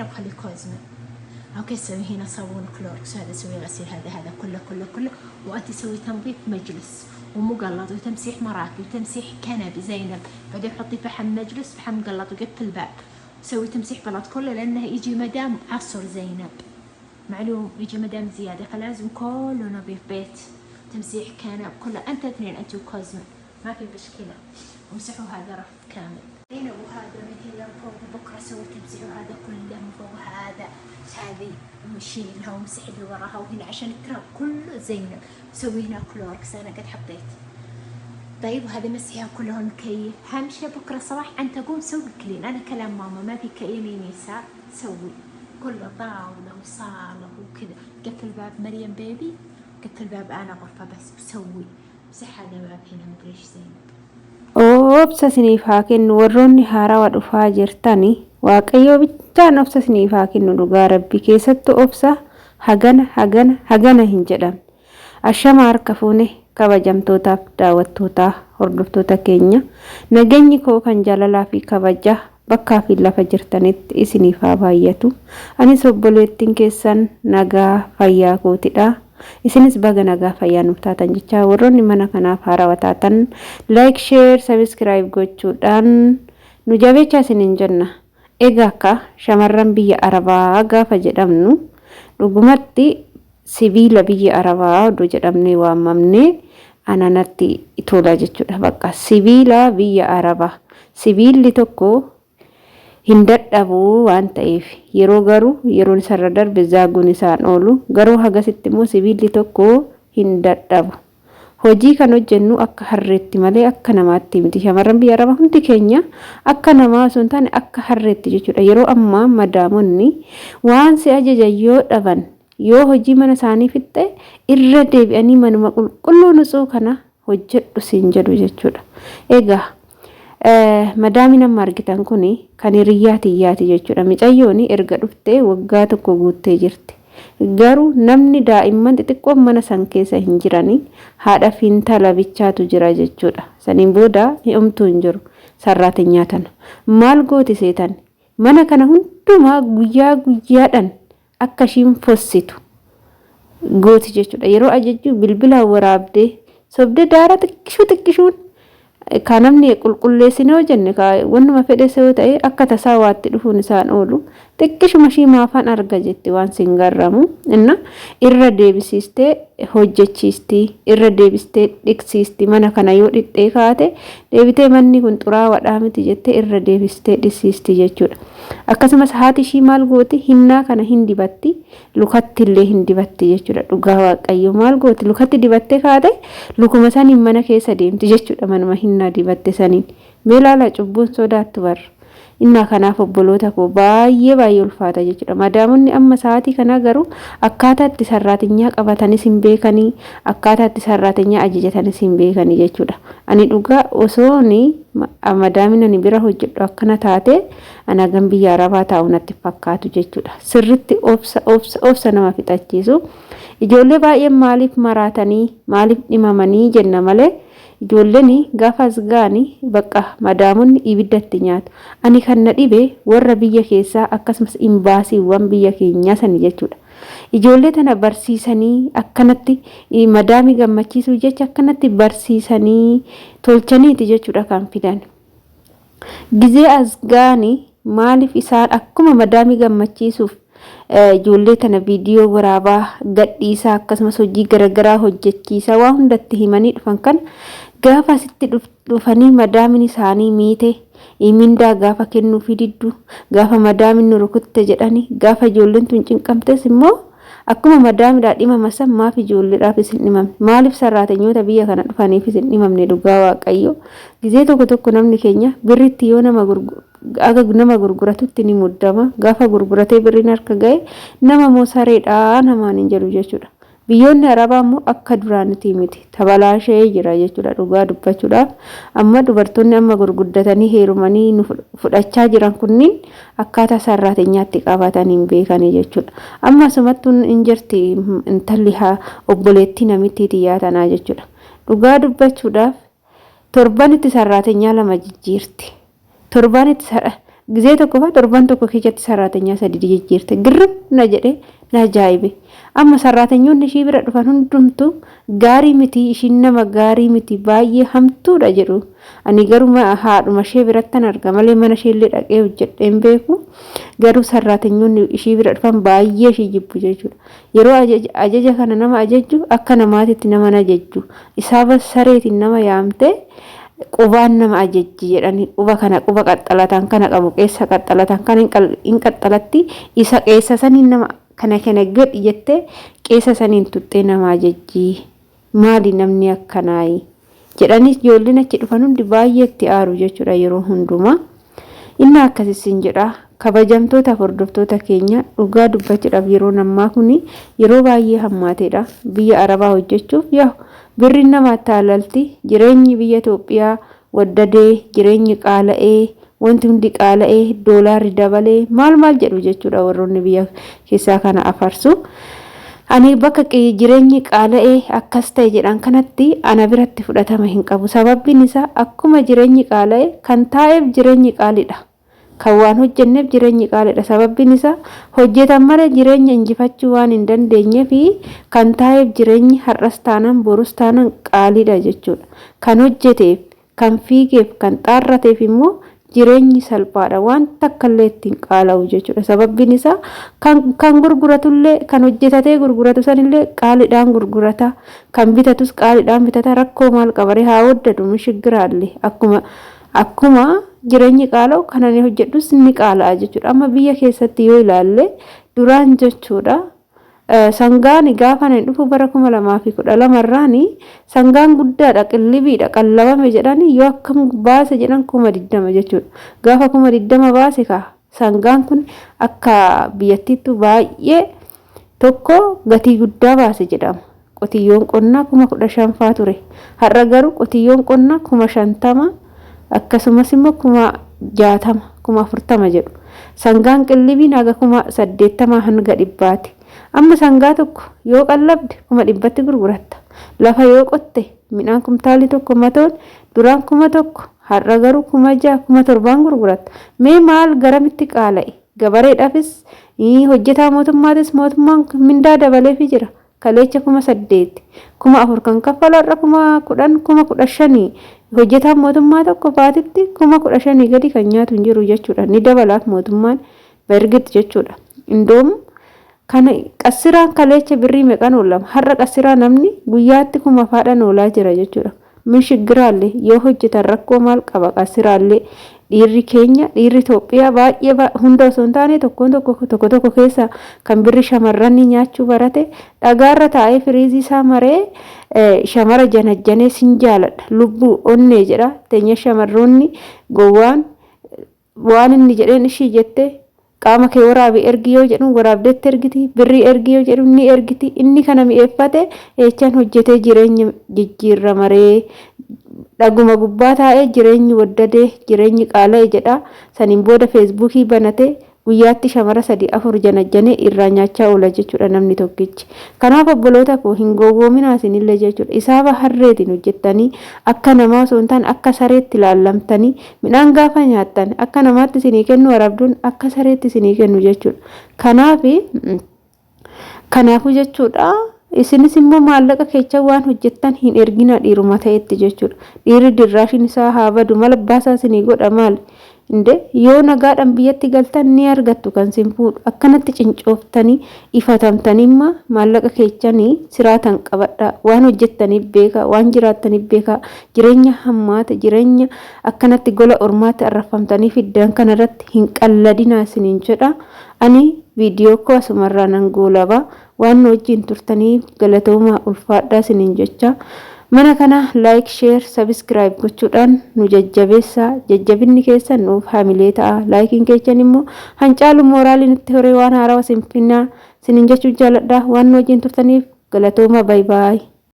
وخلي كوزمن. okay، سوي هنا صابون كلوركس، هذا سوي غسيل، هذا هذا كله كله كله. وانت سوي تنظيف مجلس ومقلط وتمسيح مراكب وتمسيح كنب زينب. بعدين حطي فحم مجلس، فحم مقلط، وقفل الباب. سوي تمسيح بلاط كله، لانه يجي مدام عصر زينب، معلوم يجي مدام زيادة، فلازم كله نظيف بيت، تمسيح كنب كله. انت اثنين، انت وكوزمن، ما في مشكلة. وامسحوا هذا رف كامل زينب، وهذا من هنا فوق. بكرة سوي تمسيح هذا كله من فوق، هذا هذه ومشيلها ومسح اللي وراها وهنا عشان التراب كله زينب. سوي هنا كلوركس، انا قد حطيت. طيب، وهذا مسحيها كلها مكيف. همشي بكره صباح انت قوم سوي clean. انا كلام ماما ما في يمين يسار، سوي كله طاولة وصالة وكذا. قفل باب مريم baby، قفل باب انا غرفة بس، وسوي مسح هذا باب هنا مدري ايش زينب. Obsa isiniif haa kennu. Warroonni haarawaa dhufaa jirtani, Waaqayyoo bichaan obsa isiniif haa kennu. Dhugaa Rabbii, keessattuu obsa hagana hagana hagana hin jedhamne. Ashama harka fuune, kabajamtootaaf daawwattootaa, hordoftoota keenya, nageenyi koo kan jaalalaa fi kabajaa bakkaa fi lafa jirtanitti isiniif haa baay'atu. Anis obboleettiin keessan nagaa fayyaa kootidha. Isinis baga nagaa fayyaa nuuf taatan jechaa, warroonni mana kanaaf haarawaa taatan like, share, subscribe gochuudhaan nu jabeechaa isiniin jenna. Egaa akka shamarran biyya Arabaa gaafa jedhamnu, dhugumatti sibiila biyya Arabaa odoo jedhamnee waamamne ananatti tola jechuudha. Bakka sibiila biyya Arabaa, sibiilli tokko hin dadhabuu waan ta'eef, yeroo garuu yeroon isarra darbe zaaguun isaan oolu. Garuu hagasitti immoo sibiilli tokko hin dadhabu. Hojii kan hojjennu akka harreetti malee akka namaatti miti. Shamarran biyya Arabaa hundi keenya akka namaa osoo hin taane akka harreetti jechuudha. Yeroo ammaa madaamonni waan si ajajan yoo dhaban, yoo hojii mana isaanii fixxe, irra deebi'anii manuma qulqulluu nutsuu kana hojjedhu siin jedhu jechuudha. Egaa madaamiin amma argitan kun kan hiriyyaa tiyyaati jechuudha. Micayyoon erga dhuftee waggaa 1 guuttee jirti. Garuu namni daa'imman xixiqqoon mana san keessa hin jiranii, haadha fi intala bichaatu jira jechuudha. Saniin booda homtuu hin jiru. Sarraatinyaa tana. Maal gooti seetan? Mana kana hundumaa guyyaa guyyaadhaan akka ishiin fossitu gooti jechuudha. Yeroo ajajjuu bilbilaan waraabdee sobdee daara xiqqishuu xiqqishuun kan namni qulqulleessinee hojjenne, wannuma fedhe yoo ta'e, akka tasaa waatti dhufuun isaan oolu. Xiqqishuma ishii maafaan arga jetti waan sin garramu inna irra deebisiistee hojjechiisti, irra deebistee dhiqsiisti. Mana kana yoo dhixxee kaate, deebitee manni kun xuraawaadhaa miti jettee irra deebistee dhisiisti jechuudha. Akkasumas haati ishii maal gooti? Hinnaa kana hin dibatti, lukatti illee hin dibatti jechuudha. Dhugaa Waaqayyo, maal gooti? Lukatti dibattee kaate, lukuma saniin mana keessa deemti jechuudha. Manuma hinnaa dibatte saniin. Mee ilaala, cubbuun sodaattu barra. Innaa kanaaf obboloota koo, baay'ee baay'ee ulfaata jechuudha. Madaamonni amma sa'aatii kanaa garuu akkaataa itti sarraatinyaa qabatanis hin beekanii, akkaataa itti sarraatinyaa ajajatanis hin beekanii jechuudha. Ani dhugaa osoon madaamin ani bira hojjedhu akkana taate, ana gan biyya Arabaa taa'u natti fakkaatu jechuudha. Sirritti obsa obsa obsa nama fixachiisu. Ijoollee baay'een maaliif maraatanii, maaliif dhimamanii jenna malee, ijoolleen gaafa as ga'anii bakka madaamonni ibiddatti nyaatu. Ani kan na dhibe warra biyya keessaa, akkasumas imbaasiiwwan biyya keenyaa sani jechuudha. Ijoollee tana barsiisanii, akkanatti madaamii gammachiisuu jecha akkanatti barsiisanii tolchaniiti jechuudha kan fidan. Gizee as ga'anii maaliif isaan akkuma madaamii gammachiisuuf ijoollee tana viidiyoo waraabaa gadhiisaa, akkasumas hojii garaagaraa hojjechiisaa, waa hundatti himanii dhufan kan gaafa asitti dhufanii madaamin isaanii miite, mindaa gaafa kennuufii diddu, gaafa madaamin nu rukutte jedhanii, gaafa ijoolleen tun cinqamtes immoo akkuma madaamidhaa dhimama san maaf ijoolleedhaaf isin dhimamne? Maaliif sarraatenyoota biyya kana dhufaniif isin dhimamne? Dhugaa Waaqayyo, gizee tokko tokko namni keenya birritti yoo nama aga nama gurguratutti ni muddama. Gaafa gurguratee birriin harka ga'e, nama moo sareedhaa namaan hin jedhu jechuudha. Biyyoonni Arabaa immoo akka duraanitii miti, tabalaashee jira jechuudha. Dhugaa dubbachuudhaaf, amma dubartoonni amma gurguddatanii heerumanii nu fudhachaa jiran kunniin akkaataa sarraatinyaatti qabatan hin beekanii jechuudha. Amma asumattuu hin jirti intalli haa obboleettii namittii tiyyaa tanaa jechuudha. Dhugaa dubbachuudhaaf, torbanitti sarraatinyaa lama jijjiirti. Torbanitti. Gizee tokko faa torban tokko keessatti sarraatenyaa sadi jijjiirte. Girrim na jedhe, na ajaa'ibe. Amma sarraatenyoonni ishii bira dhufan hundumtuu gaarii miti, ishiin nama gaarii miti, baay'ee hamtuudha jedhu. Ani garuu haadhuma ishee birattan arga malee mana ishee illee dhaqee hojjedhee hin beeku. Garuu sarraatenyoonni ishii bira dhufan baay'ee ishii jibbu jechuudha. Yeroo ajaja kana nama ajajju akka namaatitti nama hin ajajju. Isaaba sareetiin nama yaamtee qubaan nama ajajji jedhani, quba kana quba qaxxalatan kana qabu, qeessa qaxxalatan kana hin qaxxalatti, isa qeessa saniin nama kana kana godhi jettee qeessa saniin tuxxee nama ajajji. Maali namni akkanaayi jedhanii ijoolleen achi dhufan hundi baay'ee itti aaru jechuudha yeroo hundumaa. Inni akkas isin jedha. Kabajamtootaaf hordoftoota keenya, dhugaa dubbachuudhaaf yeroon ammaa kun yeroo baay'ee hammaateedha. Biyya Arabaa hojjechuuf yaa birriin nama attaalalti. Jireenyi biyya Itoophiyaa waddadee, jireenyi qaala'ee, wanti hundi qaala'ee, doolaarri dabalee, maal maal jedhu jechuudha warroonni biyya keessaa kana afarsu. Ani bakka jireenyi qaala'ee akkas ta'e jedhan kanatti ana biratti fudhatama hin qabu. Sababbiin isaa akkuma jireenyi qaala'e kan taa'eef jireenyi qaalidha. Kan waan hojjenneef jireenyi qaalidha. Sababbiin isaa hojjetan malee jireenya injifachuu waan hin dandeenyeef kan taa'eef jireenyi har'as taanaan borus taanaan qaalidha jechuudha. Kan hojjeteef, kan fiigeef, kan xaarrateef immoo jireenyi salphaadha. Waan takka illee ittiin qaala'u jechuudha. Sababbiin isaa kan gurguratullee, kan hojjetatee gurguratu sanillee qaalidhaan gurgurata. Kan bitatus qaalidhaan bitata. Rakkoo maal qabaree haa waddadu mishigiraallee akkuma jireenyi qaala'u kan ani hojjedhus ni qaala'a jechuudha. Amma biyya keessatti yoo ilaalle duraan jechuudha, sangaan gaafa ani dhufu bara 2012 irraani sangaan guddaadha, qillibiidha, qallabame jedhani yoo akkam baase jedhan 20,000 jechuudha. Gaafa 20,000 baase kaa sangaan kun akka biyyattiittu baay'ee tokko gatii guddaa baase jedhama. Qotiyyoon qonnaa 15,000 faa ture. Har'a garuu qotiyyoon qonnaa 50,000, akkasumas immoo 60,000, 40,000 jedhu. Sangaan qillibiin haga 80,000 hanga 100,000ti. Amma sangaa tokko yoo qallabde 100,000tti gurguratta. Lafa yoo qotte midhaan kumtaalli tokko matoon duraan 1,000, har'a garuu 6,000, 7,000n gurguratta. Mee maal garamitti qaala'e? Gabareedhaafis hojjetaa mootummaatis mootummaan mindaa dabaleefii jira. Kaleecha 8,000, 4,000 kan kaffalu har'a 10,000, 15,000. Hojjetaan mootummaa tokko baatitti 15,000 gadi kan nyaatu hin jiru jechuudha. Ni dabalaaf mootummaan bergit jechuudha. Indoom kana qassiraan kaleecha birrii meeqan oolama? Har'a qassiraa namni guyyaatti kuma faadhaan oolaa jira jechuudha. Min shiggiraalle yoo hojjetan rakkoo maal qaba? Qassiraallee dhiirri keenya, dhiirri Itoophiyaa baay'ee hunda osoo hin taane tokkoon tokko tokko tokko keessa kan birri shamarranii nyaachuu barate dhagaarra taa'ee firiizii isaa maree shamara janajjanee sin jaaladha lubbuu onnee jedha. Teenya shamarroonni gowwaan waan inni jedheen ishii jette, qaama kee waraabi ergi yoo jedhuun waraabdeetti ergiti, birrii ergi yoo jedhuun ni ergiti. Inni kana mi'eeffate eechaan hojjetee jireenya jijjiirra maree dhaguma gubbaa taa'ee jireenyi waddadee, jireenyi qaala'e jedha. Saniin booda Feesbuukii banate guyyaatti shamara sadi afur janajjanee irraa nyaachaa oola jechuudha namni tokkichi. Kanaaf obboloota koo, hin gowwoominaa isinillee jechuudha. Isaaba harreetiin hojjettanii akka namaa osoo hin taane akka sareetti ilaallamtanii midhaan gaafa nyaattan akka namaatti isinii kennu arabduun akka sareetti isinii kennu jechuudha. Kanaaf kanaafuu jechuudha, isinis immoo maallaqa keechan waan hojjettan hin ergina dhiiruma ta'etti jechuudha. Dhiirri dirraashiin isaa haa badu, mala baasaa isinii godha maali? Inde yoo nagaadhaan biyyatti galtan ni argattu kan sin fuudhu. Akkanatti cincooftanii ifatamtanii imma maallaqa keechanii siraatan qabadhaa. Waan hojjettaniif beekaa, waan jiraattaniif beekaa. Jireenya hammaata, jireenya akkanatti gola ormaatti arrafamtanii fiddan kanarratti hin qalladinaa isiniin jedha. Ani viidiyoo koo asumarraa nan goolaba. Waan nu wajjin turtaniif galatoomaa, ulfaadhaa isiniin jecha. Mana kana like, share, subscribe gochuudhaan nu jajjabeessaa. Jajjabinni keessan nuuf hamilee ta'a. Laayikiin keessan immoo hancaalu mooraalii nutti horee waan haarawaa isin finnaa isiniin jechuun jaaladha. Waan nu wajjin turtaniif galatoomaa, baay baay.